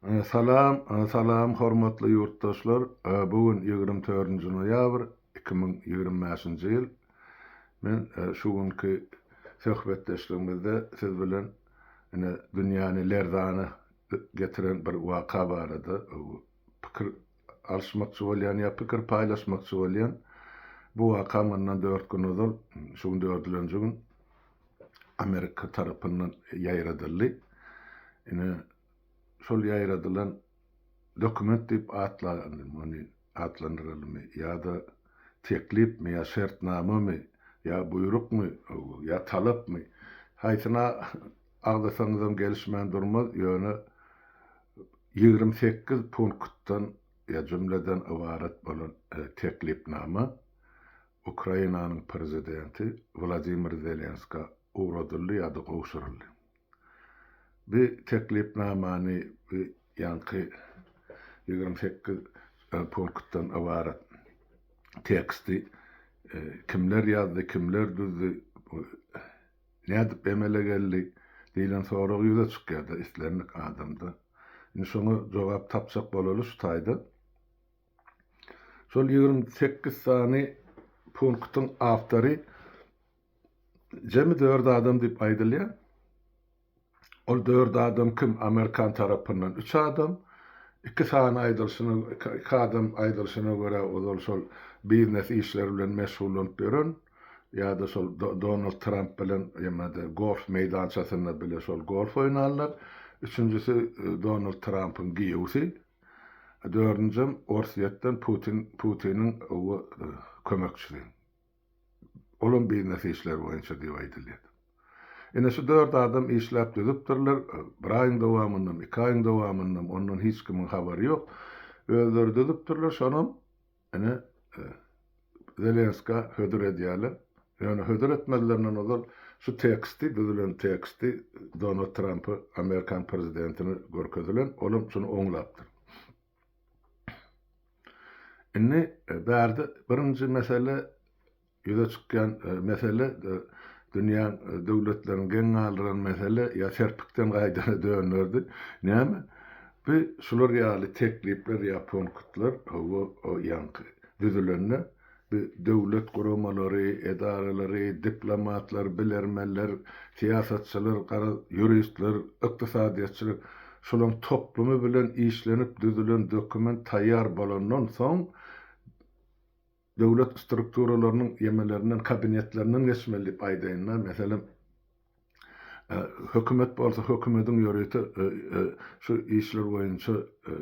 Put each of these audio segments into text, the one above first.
Salam salam hormatly ýurtdaşlar bu gün 24-nji noýabr 2025-nji ýyl men şu günki söhbetdeşligimizde siz bilen ine dünýäni lerzana getiren bir waka barada pikir alyşmakçy bolýan ýa pikir paýlaşmakçy bolýan bu waka mundan dört gün ozal şu gün dördülenji gün Amerika tarapyndan ýaýradyldy ine şol ýaýradylan dokument diýip muny atlandyralymy ýa-da teklipmi ýa şertnamamy ýa buýrukmy ýa talapmy haýsyna agzasaňyzam gelişmän durmaz ýöne 28 punktdan ýa jümleden ybarat bolan teklipnama Ukrainanyň prezidenti Wladimir Zelenskä ugradyldy ýa-da gowşuryldy. Bu teklipnamany bu ýaňky 28 punktdan ybarat teksti kimler ýazdy, kimler düzdi, nädip emele geldi diýlen sorag ýüze çykýar-da islendik adamda. Indi şoňa jogap tapjak bolaly şu taýda. Şol 28 sany punktyň awtory Jemi dört adam diýip aýdylýar. Ol dört adam kim? Amerikan tarapyndan üç adam, iki sany aýdylşyna, iki adam aýdylşyna görä ozal şol biznes işleri bilen meşgullanyp ýören ýa-da şol Donald Tramp bilen ýa-da golf meýdançasynda bile şol golf oýnanlar. Üçünjisi Donald Trampyň giýewsi. Dördünjem Orsýetden Putin, Putiniň kömekçisi. Olam biznes işleri boýunça diýip aýdylýar. Ine şu dört adam işläp düzüpdirler, bir aýyň dowamyndam, iki aýyň dowamyndam ondan hiç kimiň habary ýok. Özleri düzüpdirler, şonam ine Zelenskä hödür edýärler. Ýöne hödür etmezlerinden ozal şu teksti, düzülen teksti Donald Trampa, Amerikan prezidentine görkezilen, olam şuny oňlapdyr. Indi bärde birinji mesele ýüze çykýan mesele dünýäň döwletlerini geň galdyran mesele ýa serpikden gaýdana dönderdi. Näme? Bu şular ýaly teklipler ýa punktlar hawa ýaňky düzülende Bu döwlet guramalary, edaralary, diplomatlar, bilermenler, syýasatçylar, garaz, ýuristler, ykdysadyýetçiler, şolaryň toplumy bilen işlenip düzülen dokument taýýar bolandan soň, döwlet strukturalarynyň ýemelerinden, kabinetlerinden geçmeli diýip aýdaýyn-da. Meselem, Hökümet bolsa hökümediň ýörite şu işler boýunça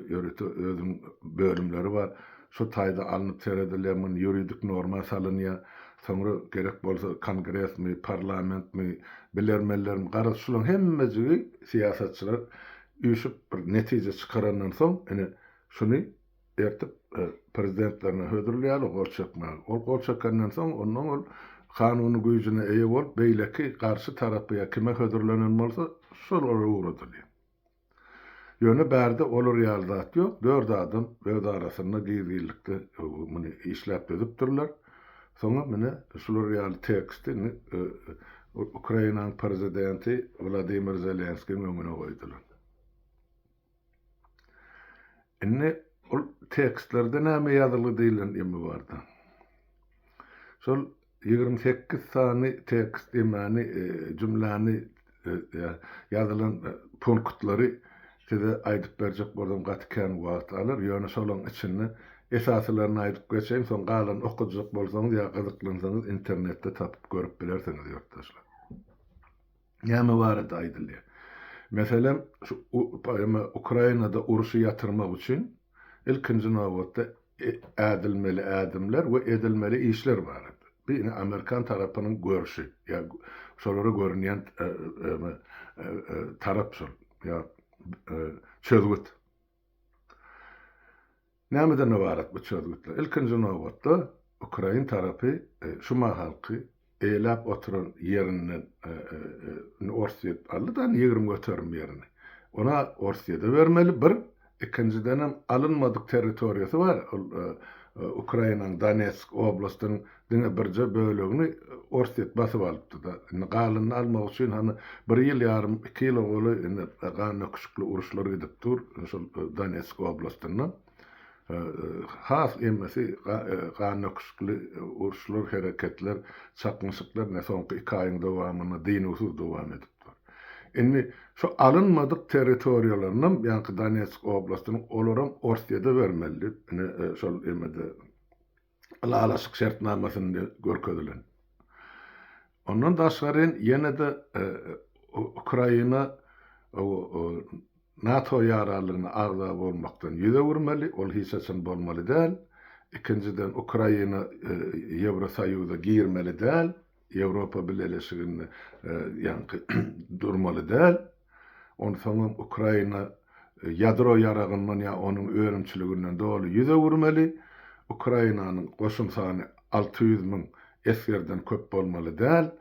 ýörite özüniň bölümleri bar. Şu taýda alnyp seredilýär, muny ýuridik norma salynýar. Soňra gerek bolsa kongresmi, parlamentmi, bilermenlermi, garaz şularyň hemmejigi syýasatçylar üýşüp bir netije çykarandan soň ine şuny ertip prezidentlerine hödürleýärler gol çekmäge. Ol gol çekenden soň, ondan ol kanuny güýjüne eýe bolup, beýleki garşy tarapy ýa kime hödürlenen bolsa, şolara ugradylýar. Ýöne bärde olar ýaly zat ýok. Dört adam öz arasynda gizlinlikde muny işläp düzüpdirler. Soňam ine şular ýaly teksti indi Ukrainanyň prezidenti Wladimir Zelenskiň öňüne goýdular. Indi ol tekstlerde näme ýazylgy diýlen emi barda. Şol 28 sany tekst emani jümläni ýazylan punktlary size aýdyp berjek bolsam gaty kän wagt alar. Ýöne şolaň içinde esasylaryny aýdyp geçeýin, soň galanyny okajak bolsaňyz ýa gyzyklansaňyz internetde tapyp görüp bilersiňiz ýurtdaşlar. Näme barada aýdylýar? Meselem, şu Ukrainada urşy ýatyrmak üçin ilkinji nobatda ädilmeli ädimler we edilmeli işler barada. Bu ine amerikan tarapynyň görşi, ýa şolara görünýän tarap şol, ýa çözgüt. Nämeden ybarat bu çözgütler? Ilkinji nobatda, ukrain tarapy şu mahalky eýeläp oturan ýerinden, indi Orsýet aldy-da indi 20% ýerini. Ony Orsýede bermeli, bir. Ikinjidenem alynmadyk territoriýasy bar, ol Ukrainanyň Donetsk oblastynyň diňe birje bölegini Orsýet basyp alypdy-da. Indi galanyny almak üçin hany bir ýyl ýarym, iki ýyla golaý indi gandöküşikli uruşlar gidip dur şol Donetsk oblastynda. Has emmesi gandöküşikli uruşlar, hereketler, çaknyşyklar ine soňky iki aýyň dowamynda dynuwsyz dowam edip dur. Indi şu alynmadyk territoriýalarynam, ýaňky Donetsk oblastynyň, olaram Orsýede bermeli diýip, ine şol emede ylalaşyk şertnamasynda görkezilen. Ondan daşgaryn ýene-de Ukraina NATO ýaranlygyna agza bolmakdan ýüz öwürmeli, ol hiç haçan bolmaly däl. Ikinjiden, Ukraina Ýewrosoýuza girmeli däl. Ýewropa Bileleşiginde ýaňky durmaly däl. Onsoňam Ukraina ýadro ýaragyndan ýa onuň önümçiliginden doly ýüz öwürmeli. Ukrainanyň goşun sany 600 müň esgerden köp bolmaly däl.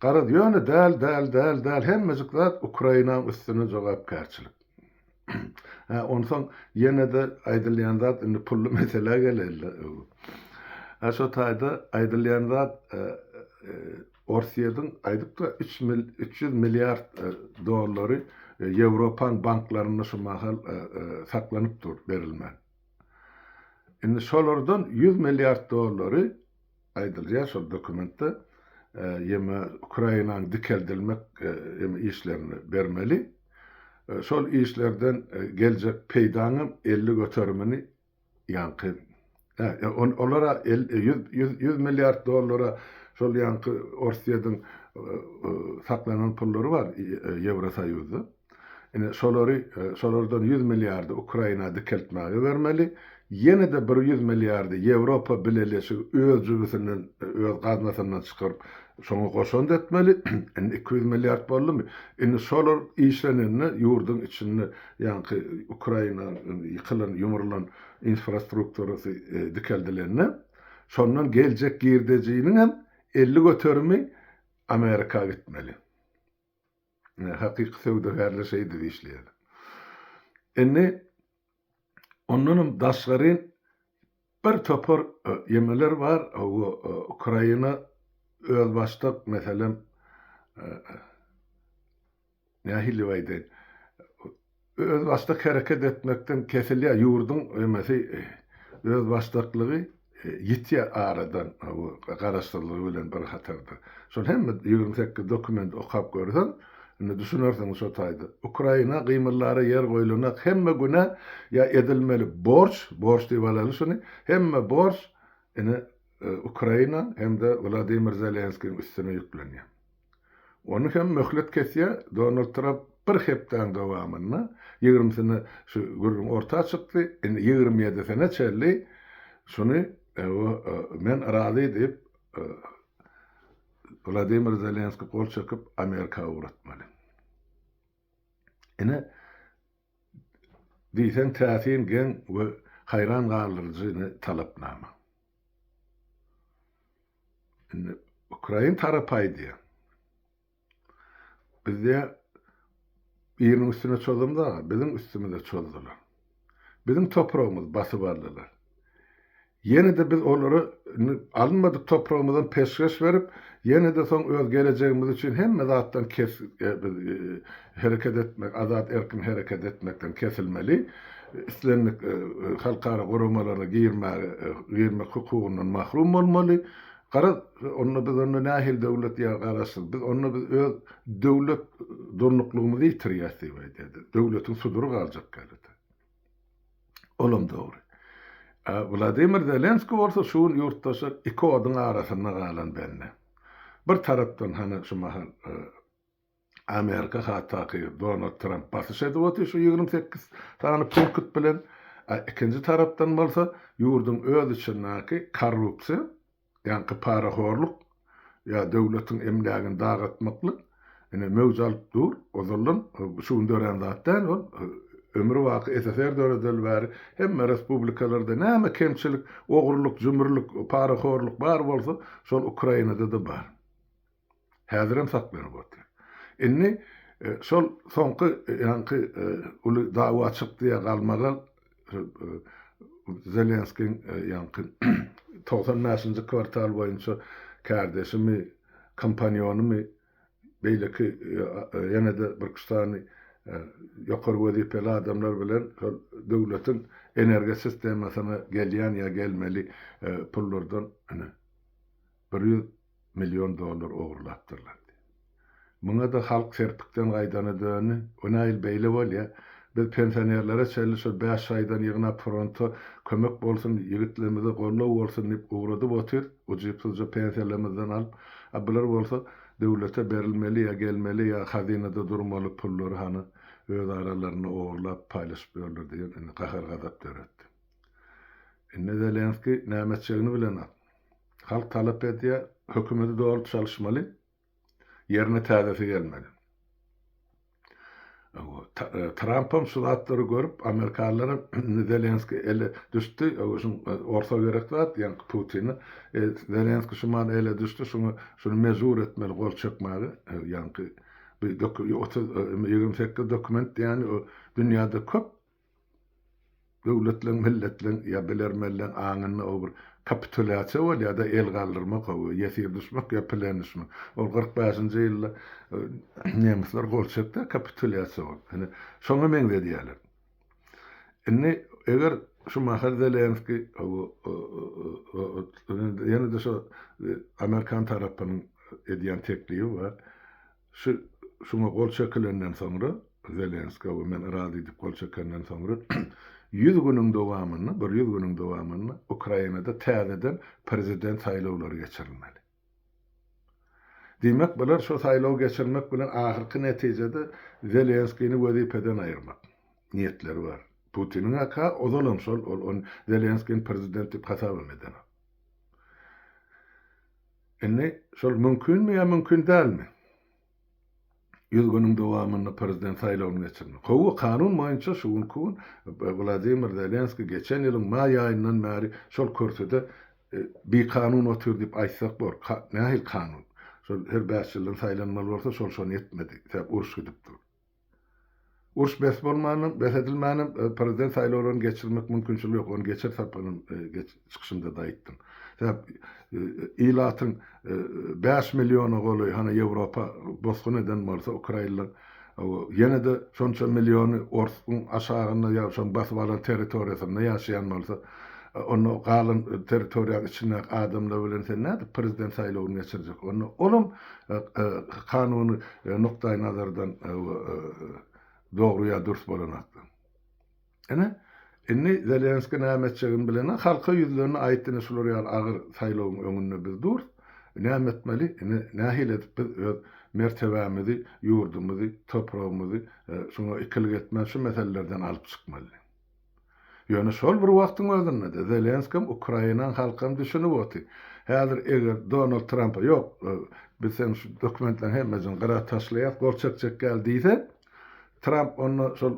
Garaz, ýöne däl, däl, däl, däl, hemmejik zat Ukrainaň üstüne jogapkärçilik. Hä, onsoň ýene-de aýdylýan zat, indi pully meselä geleli. Hä, şo taýda aýdylýan zat, Orsýetiň aýdypdyr, üç mil, 300 milliard dollary Ýewropaň banklarynda şu mahal saklanyp dur, berilmän. Indi şolardan 100 milliard dollary aýdylýar şol dokumentde, ýeme Ukrainanyň dikeldilmek ýeme işlerini bermeli. Şol işlerden geljek peýdaňam 50 göterimini ýaňky olara 100 milliard dollara şol ýaňky Orsýetiň saklanan pullary bar Ýewrosoýuzda. Ine, şolary, şolardan ýüz milliardy Ukraina dikeltmäge bermeli. Ýene-de bir ýüz milliardy Ýewropa Bileleşigi öz jübüsinden, öz gaznasyndan çykaryp, şoňa goşant etmeli. Indi 200 milliard boldumy? Indi şolar işlenende ýurduň içinde ýaňky Ukraina ýykylan, ýumrulan infrastrukturasy dikeldilende, şondan geljek girdejiniňem 50 göterimi Amerika gitmeli. Hakyky söwdagärler şeýdip işleýärler. Indi ondanam daşgary bir topar ýemeler bar, Ukraina özbaşdak meselem nähili aýdaýyn, Özbaşdak hereket etmekden kesilýär, ýurduň emesi özbaşdaklygy ýitýär aradan garaşsyzlygy bilen bir hatarda. Şol hemme 28 dokumenti okap görseň, indi düşünersiň şo taýda. Ukraina gymyllara ýer goýlanak, hemme günä ýa edilmeli borç, borç diýip alaly şuny, hemme borç ine Ukraina hem-de Wladimir Zelenskiň üstüne ýüklenýär. Ony hem möhlet kesýär Donald Tramp bir hepdäň dowamynda, ýigrimisinde şu gürrüň orta çykdy, indi ýigrimi ýedisine çenli şuny men razy diýip Wladimir Zelenskiý gol çekip Amerika ugratmaly. Ine diýseň täsin, geň we haýran galdyryjy talapnama. Indi ukrain tarapy aýdýar. Biz diýýär, biriniň üstüne çozamzok, biziň üstümize çozdular. Biziň topragymyzy basyp aldylar. Ýene-de biz olara indi alynmadyk topragymyzdan peşgeş berip, ýene-de soň öz gelejegimiz üçin hemme zatdan kes biz hereket etmek, azat erkin hereket etmekden kesilmeli. Islendik halkara guramalara girmäge, girmek hukugyndan mahrum bolmaly. Garaz, onda biz onda nähili döwlet ýa garaşsyz? Biz onda biz öz döwlet durnuklygymyzy ýitirýäs diýip aýdýardy. Döwletiň sudury galjak ýalydy. Olam dogry. A Wladimir Zelenskiý bolsa şu gün ýurtdaşlar iki oduň arasynda galan bende. Bir tarapdan hany şu mahal Amerika hatdaky Donald Tramp basyş edip otyr şu 28 sany punkt bilen. A ikinji tarapdan bolsa ýurduň öz içindäki korrupsiýa, ýaňky parahorluk ýa döwletiň emlägini dagatmaklyk ine möwç alyp dur. Ozaldan şu gün dörän zat däl ol. Ömri baky SSR döredeli bäri hemme respublikalarda näme kemçilik, ogurlyk, jümrülik, parahorluk bar bolsa, şol Ukrainada-da bar. Häzirem saklanyp otyr. Indi şol soňky ýaňky uly dawa çykdy ýa galmagal. Zelenskiň ýaňky 95-nji kwartal boýunça kärdeşimi, kompanýonymy, beýleki ýene-de birküç sany ýokary wezipeli adamlar bilen şol döwletiň energiýa sistemasyna gelýän ýa gelmeli pullardan ine 100 million dollar ogurlapdyrlar diýip. Muňa-da halk serpikden gaýdana döndi. O nähili beýle bolýa? Biz pensionerlere çenli şol bäş aýdan ýygnap fronta kömek bolsun, ýigitlerimize goldaw bolsun diýip ugradyp otyr, ujypsyzja pensiýalarymyzdan alyp. A bular bolsa döwlete berilmeli ýa gelmeli ýa hazynada durmaly pullary hany öz aralarynda ogurlap paýlaşyp ýörler diýen indi gahar-gazap döretdi. Indi Zelenskiý näme etjegini bilenok. Halk talap edýär, hökümeti doly çalyşmaly, ýerine täzesi gelmeli. Trampam şu zatlary görüp, amerikanlaram indi Zelenskiý ele düşdi, şuň orsa gerek zat, ýaňky Putine, Zelenskiý şu mal ele düşdi, şuňa şuny mejbur etmeli gol çekmäge, ýaňky bu 30 28 dokument diýýäni dünýäde köp Döwletleň, milletleň ýa bilermenleň aňynda o bir kapitulýasiýa bolýar-da, el galdyrmak, hawa, ýesir düşmek ýa plen düşmek. Ol 45-nji ýylda nemisler gol çekdi, kapitulýasiýa bolup. Indi şoňa meňzedýärler. Indi eger şu mahal Zelenskiý, hawa, ýene-de şo amerikan tarapynyň edýän teklibi bar. Şu şuňa gol çekilenden soňra, Zelenska we men razy diýip gol çekenden soňra 100 günüň dowamynda, bir 100 günüň dowamynda Ukrainada täzeden prezident saýlawlary geçirilmeli. Diýmek, bular şu saýlawy geçirmek bilen ahyrky netijede Zelenskini wezipeden aýyrmak niýetleri bar. Putiniň aka ozalam şol, ol ony Zelenskini prezident diýip hasabam edenok. Indi şol mümkinmi ýa mümkin dälmi? Ýüz günüň dowamynda prezident saýlawyny geçirmek. Hawa, kanun boýunça şu günki gün Wladimir Zelenskiý geçen ýylyň maý aýyndan bäri şol kürsüde bikanun otyr diýip aýtsak bor. Nähili kanun? Şol her bäş ýyldan saýlanmaly bolsa, şol şony etmedi. Sebäp uruş gidip dur. Uruş bes bolmanam, bes edilmänem prezident saýlawlaryny geçirmek mümkinçiligi ýok. Ony geçen saparam çykyşymda-da aýtdym. Sebäp ilatyň 5 milliona golaýy hany Ýewropa bosgun eden bolsa ukrainler, ýene-de şonça milliony orsuň aşagynda ýa şoň basyp alan territoriýasynda ýaşaýan bolsa, onda galan territoriýanyň içindäki adamlar bilen sen nädip prezident saýlawyny geçirjek? Onda olam kanuny nukdaýnazardan dogry ýa dürs bolanakda. Ine, indi Zelenskiý näme etjegini bilenok, halka ýüzlendi, aýtdy, ine şular ýaly agyr saýlawyň öňünde biz durus, näme etmeli, ine nähili edip biz öz mertebämizi, ýurdumyzy, topragymyzy şuňa ikilik etmän şu meselelerden alyp çykmaly. Ýöne şol bir wagtyň özünde-de Zelenskem, Ukrainanyň halkam düşünip otyr. Häzir eger Donald Trampa ýok, biz seň şu dokumentleriň hemmesini gyra taşlaýas, gol çekjek ýaly diýse, Tramp onda şol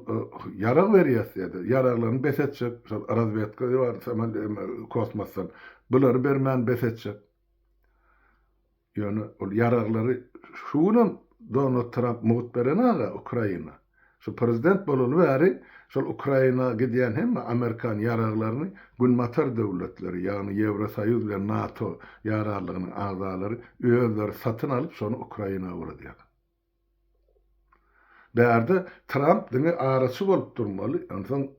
ýarag berýäs diýýär-de, ýaraglaryny bes etjek, şol razwedka bar kosmosdan, bulary bermän bes etjek. Ýöne ol ýaraglary şu günem Donald Tramp mugt berenaga Ukraina. Şu prezident bolaly bäri şol Ukraina gidýän hemme amerikan ýaraglaryny günbatar döwletleri, ýagny Ýewrosoýuz bilen NATO ýaranlygynyň agzalary özleri satyn alyp şony Ukraina ugradýarlar. Bärde Tramp diňe araçy bolup durmaly. Onsoň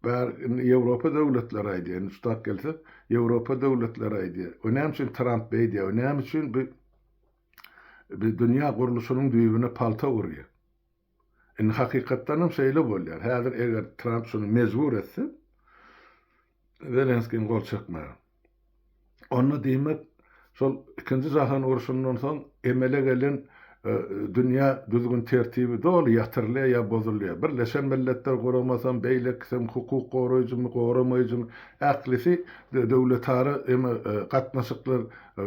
bär indi Ýewropa döwletleri aýdýar. Indi şutak gelsek, Ýewropa döwletleri aýdýar. O näme üçin Tramp beýdýär? O näme üçin bu bu dünýä gurluşynyň düýbüne palta urýar? Indi hakykatdan hem şeýle bolýar. Häzir eger Tramp şuny mejbur etse, Zelenskini gol çekmäge. Onda diýmek, şol ikinji jahan urşundan soň emele gelen dünýä düzgün-tertibi doly ýatyrylýar ýa bozulýar. Birleşen Milletler Guramasam, beýlekisem, hukuk goraýjymy, goramaýjymy, ählisi döwletara gatnaşyklar,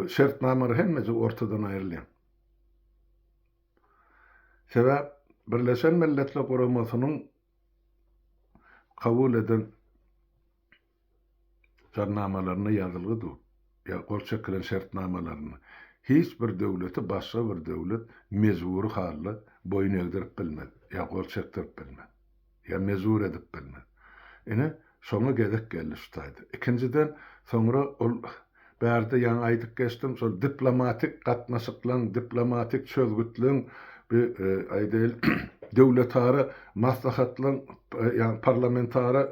şertnamalar hemmejik ortadan aýrylýar. Sebäp Birleşen Milletler Guramasynyň kabul eden jarnamalarynda ýazylgy dur, ýa gol çekilen şertnamalarynda hiç bir döwleti başga bir döwlet mejbury halda boýun egdirip bilmez, ýa gol çekdirip bilmez, ýa mejbur edip bilmez. Ine, Şoňa gezek geldi şu taýda. Ikinjiden, soňra ol bärde ýaňy aýdyp geçdim, şol diplomatik gatnaşyklaň, diplomatik çözgütleň, bi aýdaýyl döwletara maslahatlaň, ýagny parlamentara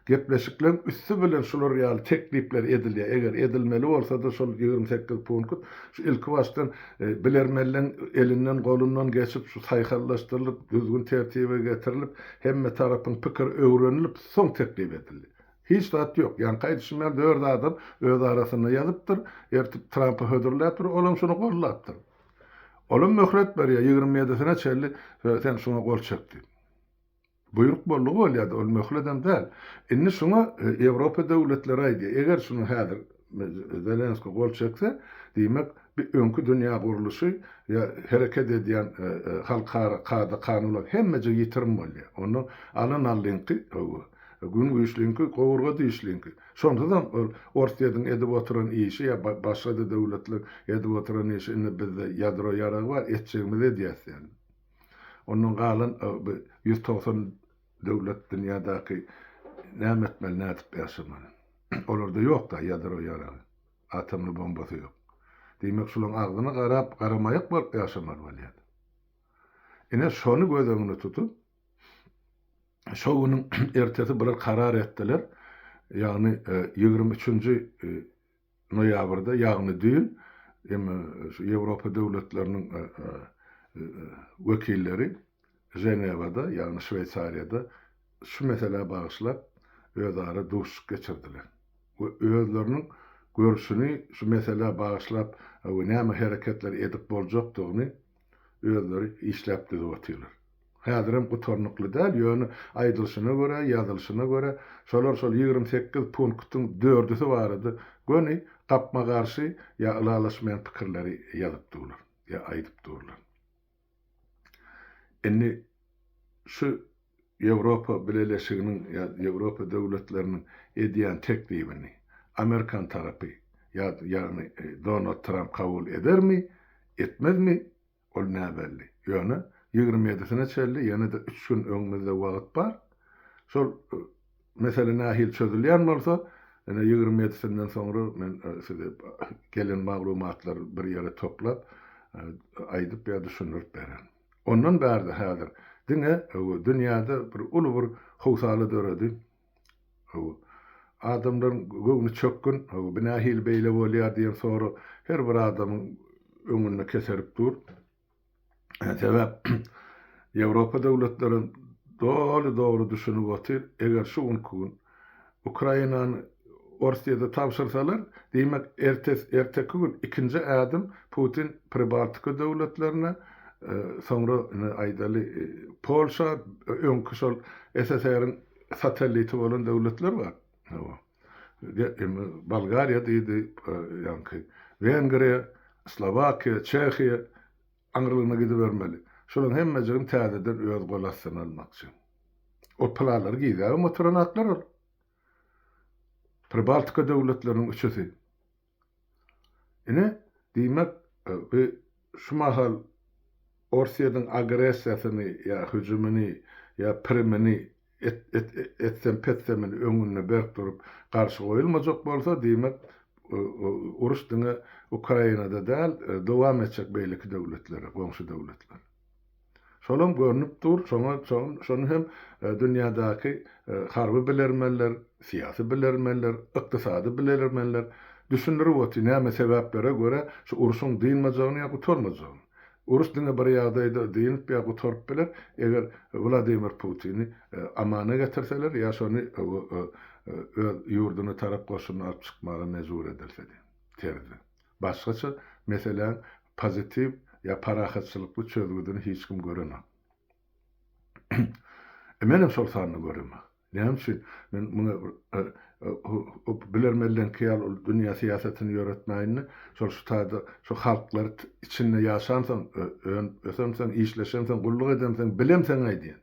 gepleşikleň üsti bilen şular ýaly teklipler edilýär. Eger edilmeli bolsa-da şol 28 punkt şu ilkibaşdan bilermenleň elinden, golundan geçip, şu saýhallaşdyrylyp, düzgün-tertibe getirilip, hemme tarapyň pikiri öwrenilip, soň teklip edildi. Hiç zat ýok. Ýaňky aýdyşym ýaly dört adam öz arasynda ýazypdyr, ertip Trampa hödürläpdir, olam şuny gollapdyr. Olam möhlet berýär, 27-sine çenli sen şuňa gol çek diýip. Buýruk boldugy bolýardy, ol möhledem däl. Indi şuňa Ýewropa döwletleri aýdýar, eger şuny häzir Zelenskiý gol çekse, diýmek, bi öňki dünýä gurluşy ýa hereket edýän halkara kada-kanunlar hemmejigi ýitirim bolýar. Onda alan allyňky, hawa, gün güýçliňki, gowurga dişliňki. Şonsuzam ol Orsýetiň edip oturan işi ýa başga-da döwletleriň edip oturan işi indi bizde ýadro ýaragy bar, etjegimizi edýäs diýen. Ondan galan bu 190 döwlet dünýädäki näme etmeli, nädip ýaşamaly? Olarda ýok-da ýadro ýaragy, atomly bombasy ýok. Diýmek, şularyň agzyna garap, garamaýak bolup ýaşamaly bolýar. Ine, şony göz öňünde tutup, şo günüň ertesi bular karar etdiler. Ýagny 23-nji Noýabrda, ýagny düýn hem şu Ýewropa döwletleriniň wekilleri Ženewada, ýagny Şweýsariýada şu meselä bagyşlap özara duşuşyk geçirdiler we özleriniň görşüni şu meselä bagyşlap we näme hereketler edip boljakdygyny özleri işläp düzüp otyrlar. Häzirem gutarnykly däl, ýöne aýdylyşyna görä, ýazylyşyna görä, şolar şol 28 punktyň dördüsi barada göni gapma-garşy ýa ylalaşmaýan pikirleri ýazyp durlar, ýa aýdyp durlar. Indi şu Ýewropa Bileleşiginiň ýa Ýewropa döwletleriniň edýän teklibini amerikan tarapy ýa ýagny Donald Tramp kabul edermi, etmezmi, ol näbelli. Ýöne 27-sine çenli ýene-de üç gün öňümizde wagt bar. Şol mesele nähili çözülýän bolsa, ine 27-sinden soňra men size gelen maglumatlary bir ýere toplap aýdyp ýa düşündirip bererin. Ondan bärde häzir diňe dünýäde bir uly bir howsala döredi. Adamlaryň göwni çökgün, bu nähili beýle bolýar diýen sorag her bir adamyň öňünde keserip dur. Sebäp Ýewropa döwletlerem doly dogry düşünip otyr, eger şu günki gün Ukrainany Orsýete tabşyrsalar, diýmek, ertes, erteki gün ikinji ädim Putin Pribaltika döwletlerine, soňra ine aýdaly Polşa, öňki şol SSR-iň satelliti bolan döwletler bar. Hawa. Bolgariýa diýdi, ýaňky Wengriýa, Slowakiýa, Çehiýa aňrylygyna gidibermeli. Şolaryň hemmejigini täzeden öz gol astyna almakçy. Ol planlary gizläbem oturanaklar ol. Pribaltika döwletleriniň üçüsi. Ine, diýmek, bu şu mahal Orsýetiň agressiýasyny ýa hüjümini ýa pirimini etsem-petsemini öňünde berk durup garşy goýulmajak bolsa, diýmek, uruş diňe Ukrainada däl, dowam etjek beýleki döwletlere, goňşy döwletlere. Şolam görnüp dur, şoňa şony hem dünýädäki harby bilermenler, syýasy bilermenler, ykdysady bilermenler düşündirip otyr, näme sebäplere görä şu urşuň dynmajagyny ýa gutarmajagyny. Uruş diňe bir ýagdaýda dynyp ýa gutaryp biler, eger Wladimir Putini amana getirseler ýa şony öz ýurduna tarap goşunyny alyp çykmaga mejbur edilse diýen terzde. Başgaça meseläň pozitiw ýa parahatçylykly çözgüdini hiç kim görenok. E menem şol sanda göremok. Näme üçin? Men muňa bilermenleňki ýaly ol dünýä syýasatyny ýöretmäýin-de, şol şu taýda şu halklar içinde ýaşansoň, önüp ösensoň, işleşensoň, gulluk edensoň, bilemseň aýdýan.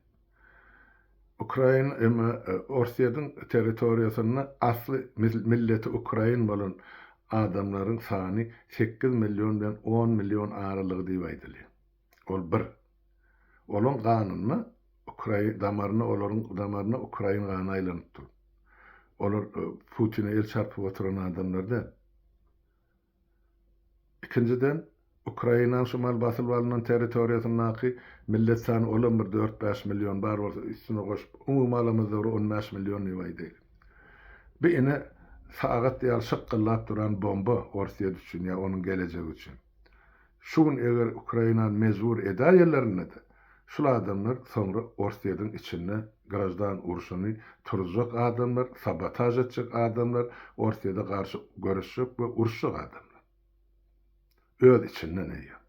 Ukraina emma Orsýetiň territoriýasynda asly milleti ukrain bolan adamlaryň sany sekiz million bilen on million aralygy diýip aýdylýar. Ol bir. Olaň ganynda ukrain damaryna olaryň damaryna ukrain gany aýlanyp dur. Olar Putine el çarpyp oturan adamlar däl. Ikinjiden, Ukrainanyň şumal basylyp alnan territoriýasyndaky millet sany olam bir dört-bäş million bar bolsa üstüne goşup, umumy alamyzda bir on bäş million diýip aýdaýly. Bu ine sagat ýaly şykgyldap duran bomba Orsýet üçin ýa onuň gelejegi üçin. Şu gün eger Ukrainany mejbur edäýenlerinde-de, şul adamlar soňra Orsýetiň içinde graždan urşuny turuzjak adamlar, sabotaž etjek adamlar, Orsýete garşy göreşjek we uruşjak adamlar. Öz içinden eýýäm.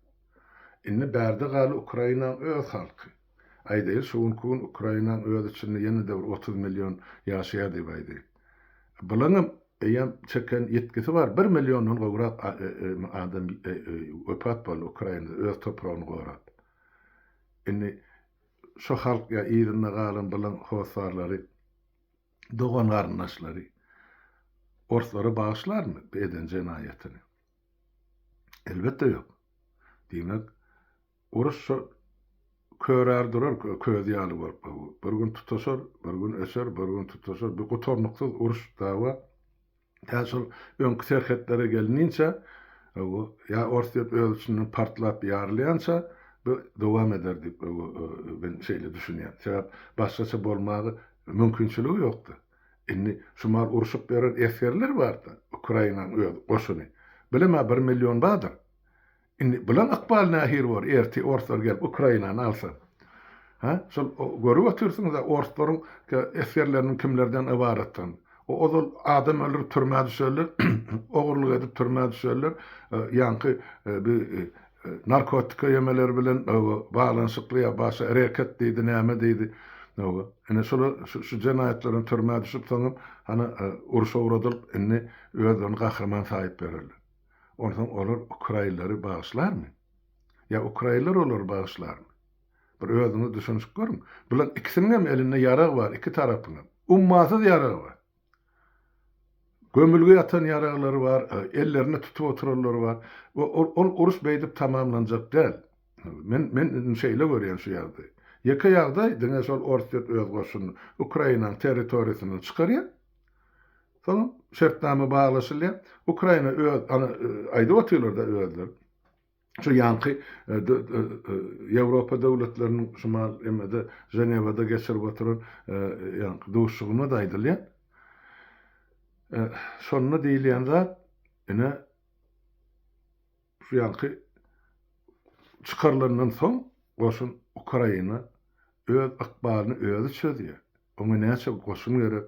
Indi bärde galdy Ukrainanyň öz halky. Aýdaýly şu günki gün Ukrainanyň öz içinde ýene-de bir 30 million ýaşaýar diýip aýdaýly. Bulaňam eýýäm çeken ýitgisi bar, bir milliondan gowrak adam wepat boldy Ukrainada öz topragyny gorap. Indi şo halk ýa yzynda galan bulaň hossarlary, dogan-garyndaşlary orslara bagyşlarmy bu eden jenaýatyny? Elbetde ýok. Diýmek, uruş şo körär durar köz ýaly bolup. Bir gün tutaşar, bir gün öçer, bir gün tutaşar. Bu gutarnyksyz uruş dawa. Tä şol öňki serhetlere gelininçä, ýa Orsýet öz içinden partlap ýarylýança bu dowam eder diýip men şeýle düşünýän. Sebäp başgaça bolmagy mümkinçiligi ýokdy. Indi şumal urşup ýören esgerler barda, Ukrainanyň öz goşuny. Bilemä bir million bardyr. Indi bulaň ykbaly nähili bor ertir orslar gelip Ukrainany alsa? Hä? Şol görüp otyrsyňyz-a orslaryň esgerleriniň kimlerden ybaratdygyny. O ozal adam öldürip türmä düşerler, ogurlyk edip türmä düşerler, ýaňky bi narkotika ýemeleri bilen baglanyşykly ýa başga reket diýdi, näme diýdi. Ine şolar şu jenaýatlardan türmä düşüp soňam hany urşa ugradylyp indi özlerini gahryman saýyp ýörerler. Onsoň olar ukrainleri bagyşlarmy? Ýa ukrainler olary bagyşlarmy? Bir özüňiz düşünişip görüň. Bularyň ikisiniň hem elinde ýarag bar, iki tarapyň hem. Ummasyz ýaragy bar. Gömülgi ýatan ýaraglary bar, ellerinde tutup oturanlary bar. Ol uruş beýdip tamamlanjak däl. Men men indi şeýle görýän şu ýagdaýy. Ýeke ýagdaý diňe şol Orsýet öz goşunyny Ukrainanyň territoriýasyndan çykarýar. Soň şertnama baglaşylýar. Ukraina öz ana aýdyp otyrlar-da özleri. Şu ýaňky Ýewropa döwletleriniň şu mal emede Ženewada geçirip oturan ýaňky duşuşygynda-da aýdylýar. Şonda diýilýän zat ine Şu ýaňky çykarylandan soň goşun Ukraina öz ykbalyny özi çözýär. Oňa näçe goşun gerek?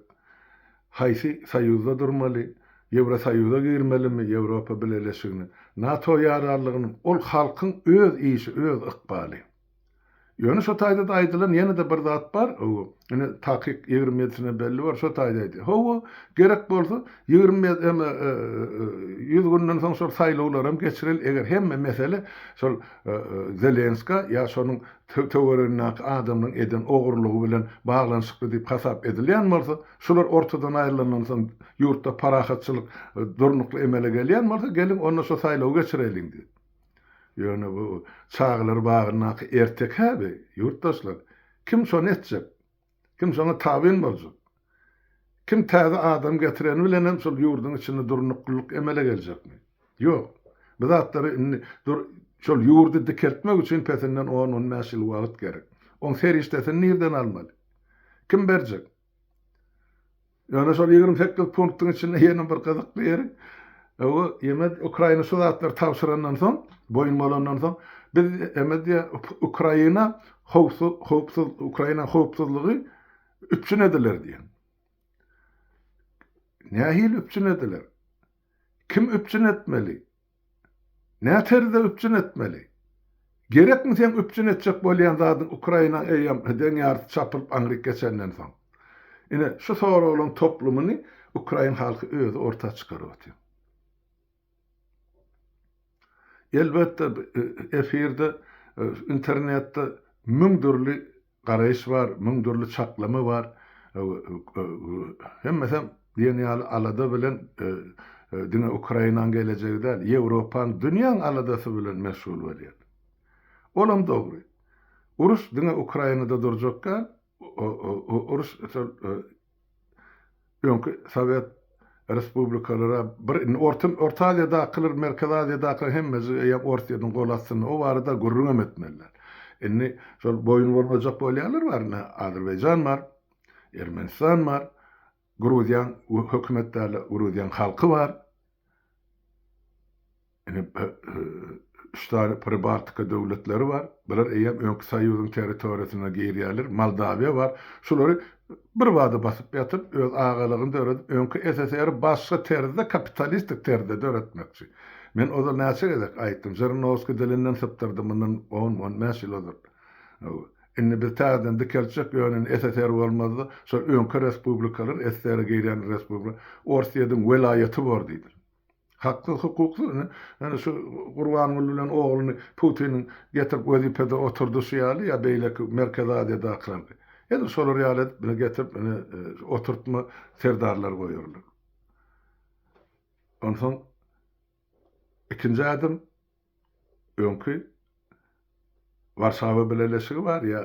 Haýsy soýuzda durmaly? Ýewrosoýuza girmelimi, Ýewropa Bileleşigine? NATO ýaranlygynyň ol halkyň öz işi, öz ykbaly. Ýöne şo taýda-da aýdylan ýene-de bir zat bar, hawa, ine, takyk 27-sine belli bor, şo taýda aýdýar. Hawa, gerek bolsa, 27, eme, 100 günden soň şol saýlawlaram geçireli, eger hemme mesele şol Zelenskä ýa şonuň töweregindäki adamlaryň eden ogurlygy bilen baglanyşykly diýip hasap edilýän bolsa, şular ortadan aýrylandan soň ýurtda parahatçylyk durnukly emele gelýän bolsa, geliň, onda şo saýlawy geçireliň diýip. Ýöne bu çagalar bagyndaky ertekä bi, ýurtdaşlar. Kim şony etjek? Kim şoňa tabyn boljak? Kim täze adam getireni bilenem şol ýurduň içinde durnuklylyk emele geljekmi? Ýok. Bu zatlary indi dur şol ýurdy dikeltmek üçin pesinden on-on bäş ýyl wagt gerek. Oň serişdesini nirden almaly? Kim berjek? Ýöne şol 28 punktyň içinde ýene bir gyzykly ýeri, o ýeme Ukraina şu zatlary tabşyrandan soň, boýun bolandan soň, biz eme diýýär, Ukraina howpsuz, howpsuz, Ukraina howpsuzlygy üpjün ediler diýen. Nähili üpjün ediler? Kim üpjün etmeli? Näterzde üpjün etmeli? Gerekmi seň üpjün etjek bolýan zadyň Ukrainaň eýýäm deň ýarysy çapylyp aňryk geçenden soň? Ine, şu soraglaryň toplumyny ukrain halky özi orta çykaryp otyr. Elbetde, efirde, internetde müň dürli Garaýyş bar, müň dürli çaklama bar. Hemmesem diýen ýaly alada bilen diňe Ukrainanyň gelejegi däl, Ýewropaň, dünýäň aladasy bilen meşgul bolýar. Olam dogry. Uruş diňe Ukrainada durjak däl, uruş şol. Öňki sowet respublikalary bir indi Orta Orta Aziýadakylar, Merkezi Aziýadakylar hemmesi eýýäm Orsýetiň gol astynda, o barada gürrüňem etmeli däl. Indi şol boýun bolmajak bolýanlar bar, indi Azerbaýjan bar, Ermenistan bar, Gruziýaň hökümet däl, Gruziýaň halky bar. Ine, üç sany Pribaltika döwletleri bar. Bular eýýäm öňki Soýuzyň territoriýasyna girýärler. Moldawiýa bar. Şulary birbada basyp ýatyp, öz agalygyny döredip, öňki SSR-i başga terzde, kapitalistik terzde döretmekçi. Men ozal näçe gezek aýtdym, Žirinowskiý dilinden sypdyrdy mundan on, on bäş ýyl ozal. Indi biz täzeden dikeltjek, ýöne indi SSR bolmazda, şol öňki respublikalar, SSR-e girýän respublika, Orsýetiň welaýaty bor diýdi. Haksyz hukuksyz ine ýöne şu Gurbanguly bilen ogluny Putiniň getirip wezipede oturdyşy ýaly ýa beýleki Merkezi Aziýadakylarky. Edil şolar ýaly edip ine getirip ine oturtma serdarlar goýarlar. Onsoň ikinji ädim öňki Warşawa bileleşigi bar ýa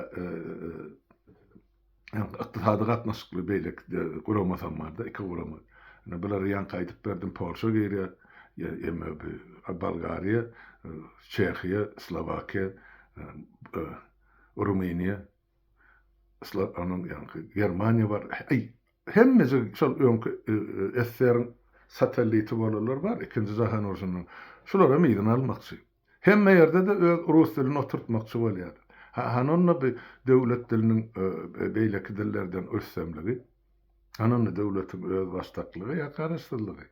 ykdysady gatnaşykly beýleki guramasam barda, iki gurama. Ine bulary ýaňky aýdyp berdim, Polşa girýär, Bolgariýa, Çehiýa, Slowakiýa, Rumyniýa, onuň ýaňky Germaniýa bar. Aý, hemmesi şol öňki SSR-iň satelliti bolanlar bar, ikinji jahan urşundan. Şularam yzyna almakçy. Hemme ýerde-de öz rus dilini oturtmakçy bolýarlar. Ha, hany onda bi döwlet diliniň beýleki dillerden rüstemligi? Hany onda döwletiň özbaşdaklygy ýa garaşsyzlygy?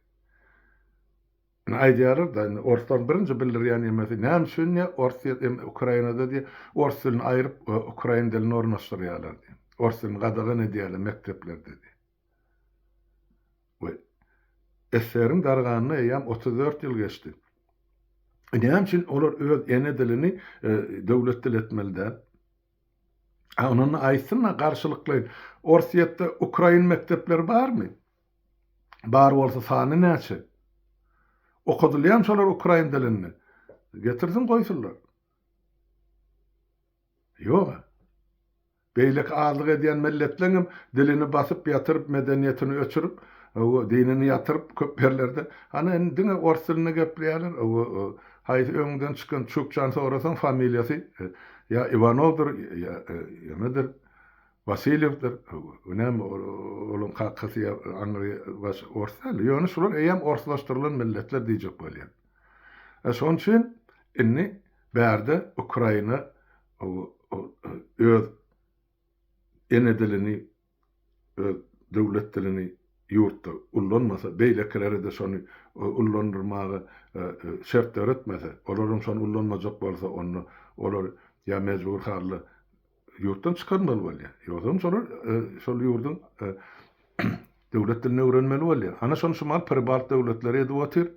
Indi aýdýarlar-da, indi orslaryň birinji bildirýän ýemesi, näme üçin diýýär, Orsýet hem Ukrainada diýýär, ors dilini aýryp, ukrain dilini ornaşdyrýarlar diýýär. Ors dilini gadagan edýärler mekdeplerde diýýär. We SSR-iň darganyna eýýäm 34 ýyl geçdi. E, näme üçin olar öz ene dilini e, döwlet dili etmeli däl? A ondan aýtsyn-da garşylyklaýyn. Orsýetde ukrain mekdepleri barmy? Bar bolsa sany näçe? Okadylýarmy şolar ukrain dilinde? Getirsin goýsunlar. Ýog-a. Beýleki azlyk edýän milletleňem dilini basyp ýatyryp, medeniýetini öçürip, hawa, dinini ýatyryp köp ýerlerde, hany indi diňe ors dilinde gepleýärler, hawa, haýsy öňden çykan çukçany sorasaň familiýasy ýa Iwanowdyr, ýa nemedir, Wasilýewdir, hawa, näme olaň kakasy ýa aňry baş ors däl, ýöne şular eýýäm orslaşdyrylan milletler diýjek bolýan. Şonuň üçin indi bärde Ukraina öz ene dilini, öz döwlet dilini ýurtda ullanmasa, beýlekilere-de şony ullandyrmaga şert döretmese, olaram şony ullanmajak bolsa, onda olar ýa mejbur halda ýurtdan çykarmaly bolýar. Ýogsam şolar şol ýurduň döwlet dilini öwrenmeli bolýar. Ana şony şumal Pribalt döwletleri edip otyr.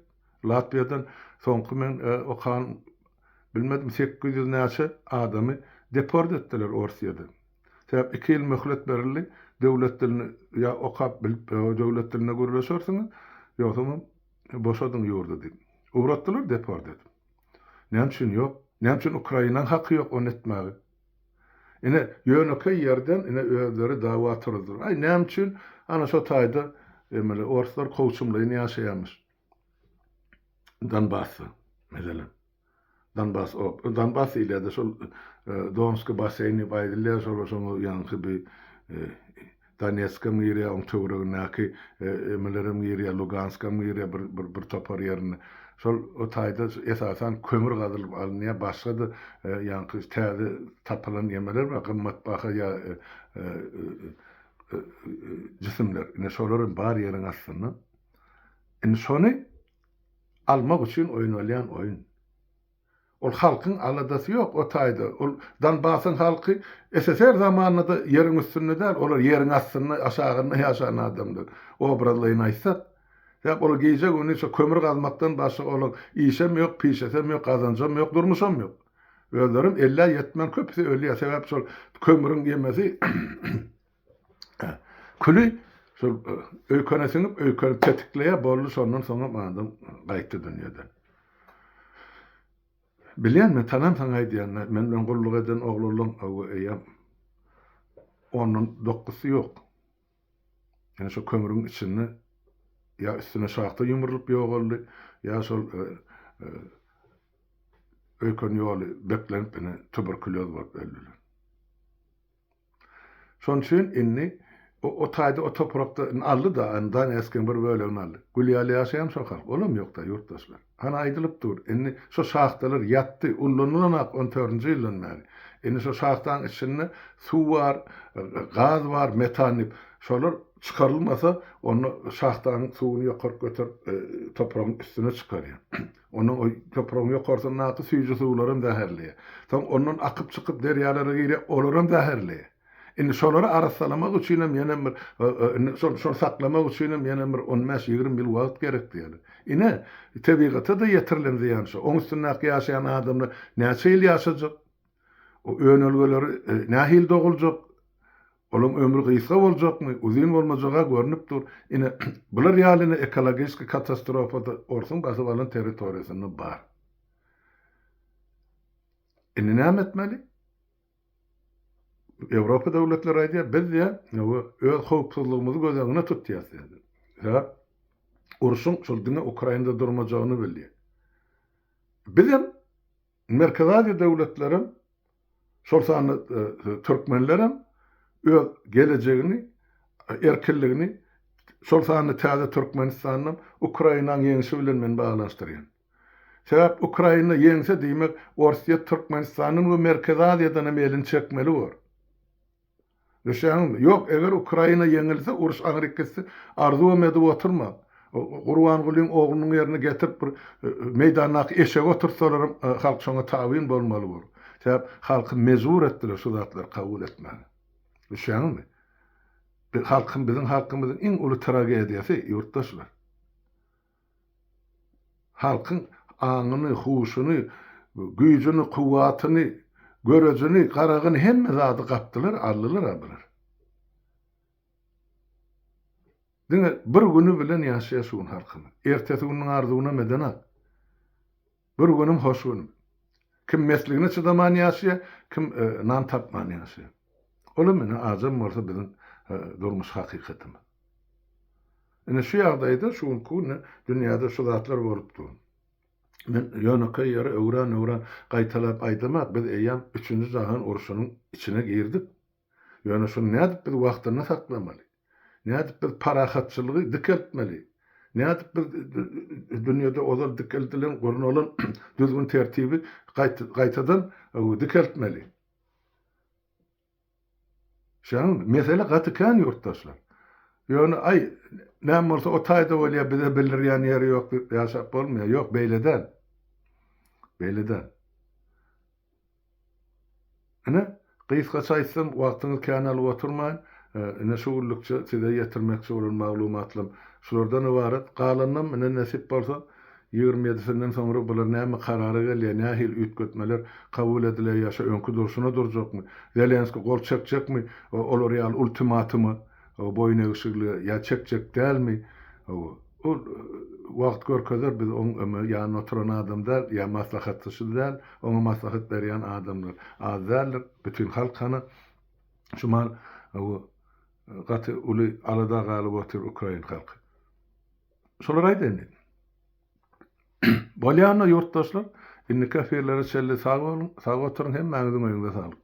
Latwiýadan soňky men okan Bilmedim 800 näçe adamy deport etdiler Orsýede. Sebäp iki ýyl möhlet berildi, döwlet dilini ýa okap bilip döwlet dilinde gürleşersiňiz, ýogsamam boşadyň ýurdy diýip. Ugratdylar deport edip. Näme üçin ýok? Näme üçin Ukrainaň haky ýok ony etmäge? Ine ýönekeý ýerden ine özleri dawa turuzdylar. Aý näme üçin? Ana şo taýda emele orslar kowçumlaýyn ýaşaýarmyş. Donbasda, meselem. Donbas, o, Donbas diýilýär-de, şol Donski basseýn diýip aýdylýar, şol şoňa ýaňky bir Donetskam girýär, oň töweregindäki emelerem girýär, Luganskam girýär bir, bir, bir topar ýerinde. Şol o taýda esasan kömür gazylyp alynýar, başga-da ýaňky täze tapylan ýemeler bar, gymmatbaha ýa jisimler. Ine şolar hem bar ýeriň astynda. Indi şony almak üçin oýnalýan oýun. Ol halkyň aladasy ýok o taýda. Ol Donbasyň halky SSR zamanynda-da ýeriň üstünde däl, olar ýeriň astynda, aşagynda ýaşan adamlar. Obrazlaýyn aýtsak. Sebäp olar gije-gündiz şo kömür gazmakdan başga olaň işem ýok, pişesem ýok, gazanjam ýok, durmuşam ýok. Özlerem ellä ýetmän köpüsi ölýär. Sebäp şol kömrüň ýemesi Küli şol öýkene siňip, öýkeni petikleýär, boldy, şondan soňam adam gaýtdy dünýeden. Bilýän men tanamsaň aýdýan, men bilen gulluk eden oglanlaň eýýäm ondan dokuzsy ýok. Ýöne şo kömrüň içinde ýa üstüne şahta ýumrulyp ýogaldy, ýa şol öýken ýoly beklenip ine tuberkulýoz bolup öldüler. Şonuň üçin indi o taýda o toprakda indi aldy-da, indi Donetskiň bir bölegini aldy. Gül ýaly ýaşaýarmy şol halk? Olam ýok-da ýurtdaşlar. Hany aýdylyp dur, indi şo şahtalar ýatdy, ullanylanak on dördünji ýyldan bäri. Indi şo şahtaň içinde suw bar, gaz bar, metan diýip, şolar çykarylmasa, onda şahtanyň suwuny ýokaryk göterip, topragyň üstüne çykarýar. Onuň o topragyň ýokarsyndaky süýji suwlaram zäherleýär. Soň ondan akyp çykyp derýalara girýär, olaram zäherleýär. Indi şolary arassalamak üçinem ýenem bir, indi şol şony saklamak üçinem ýenem bir on bäş-ýigrimi ýyl wagt gerek diýýärler. Ine, tebigata-da ýetirilen zyýan şo. Oň üstündäki ýaşaýan adamlar näçe ýyl ýaşajak? O önelgeleri nähili doguljak? Olaň ömri gysga boljakmy, uzyn bolmajaga görnüp dur. Ine, bular ýaly ine ekologiski katastrofa-da orsuň basyp alan territoriýasynda bar. Indi näme etmeli? Ýewropa döwletleri aýdýar, biz diýýär, öz howpsuzlygymyzy göz öňüne tutýas diýýär. Sebäp urşuň şol diňe Ukrainada durmajagyny bilýär. Bizem Merkezi Aziýa döwletlerem, şol sanda türkmenlerem öz gelejegini, erkinligini, şol sanda täze Türkmenistanam Ukrainanyň ýeňşi bilen men baglanyşdyrýan. Sebäp Ukraina ýeňse diýmek Orsýet Türkmenistandan we Merkezi Aziýadanam elini çekmeli bor. Düşýäňizmi? Ýok, eger Ukraina ýeňilse, uruş aňryk gitse, arzuwam edip oturma. Gurbangulyň oglunyň ýerine getirip bir meýdandaky eşegi oturtsalaram halk şoňa tabyn bolmaly bor. Sebäp halky mejbur etdiler şu zatlary kabul etmäge. Düşýäňizmi? Halkyň, biziň halkymyzyň iň uly tragediýasy ýurtdaşlar. Halkyň aňyny, huşuny, güýjüni, kuwwatyny, görejini, garagyny hemme zady gapdylar, aldylar-a bular. Diňe bir güni bilen ýaşaýar şu gün halkymyz. Ertesi gününiň arzuwynam edenak. Bir günüm hoş günüm. Kim mesligine çydaman ýaşaýar, kim nan tapman ýaşaýar. Olam ine ajam bolsa biziň durmuş hakykatymyz. Ine şu ýagdaýda şu günki günde dünýäde şu zatlar bolup dur. Men ýönekeý ýere öwran-öwran gaýtalap aýdamak, biz eýýäm üçünji jahan urşunyň içine girdik. Ýöne şuny nädip biz wagtynda saklamaly? Nädip biz parahatçylygy dikeltmeli? Nädip biz dünýede ozal dikeldilen, gurnalan düzgün-tertibi gaýtadan dikeltmeli? Şonuň mesele gaty kän ýurtdaşlar. Ýöne aý, näme bolsa o taýda bolýar, bize bildirýän ýeri ýok diýip ýaşap bolmaýar. Ýok, beýle däl. Beýle däl. Ine, gysgaça aýtsam, wagtyňyzy kän alyp oturmaýyn. Ine, şu günlükçe size ýetirmekçi bolan maglumatlarym şulardan ybarat. Galanynam, ine, nesip bolsa, Ýigrimi ýedisinden soňra bular näme karara gelýär, nähili üýtgetmeler kabul ediler ýa şo öňki durşuna durjakmy, Zelenski gol çekjekmi olar ýaly ultimatuma, boýun egişiglige ýa çekjek dälmi, ol wagt görkezer, biz oň ýanynda oturan adam däl ýa maslahatçysy däl, oňa maslahat berýän adamlar az däldir, bütin halk hana şu mahal gaty uly alada galyp otyr ukrain halky. Şolar aýt indi. Bolýanda ýurtdaşlar, indiki efirlere çenli sag boluň, sag oturyň, hemmäňiziň öýüňize saglyk.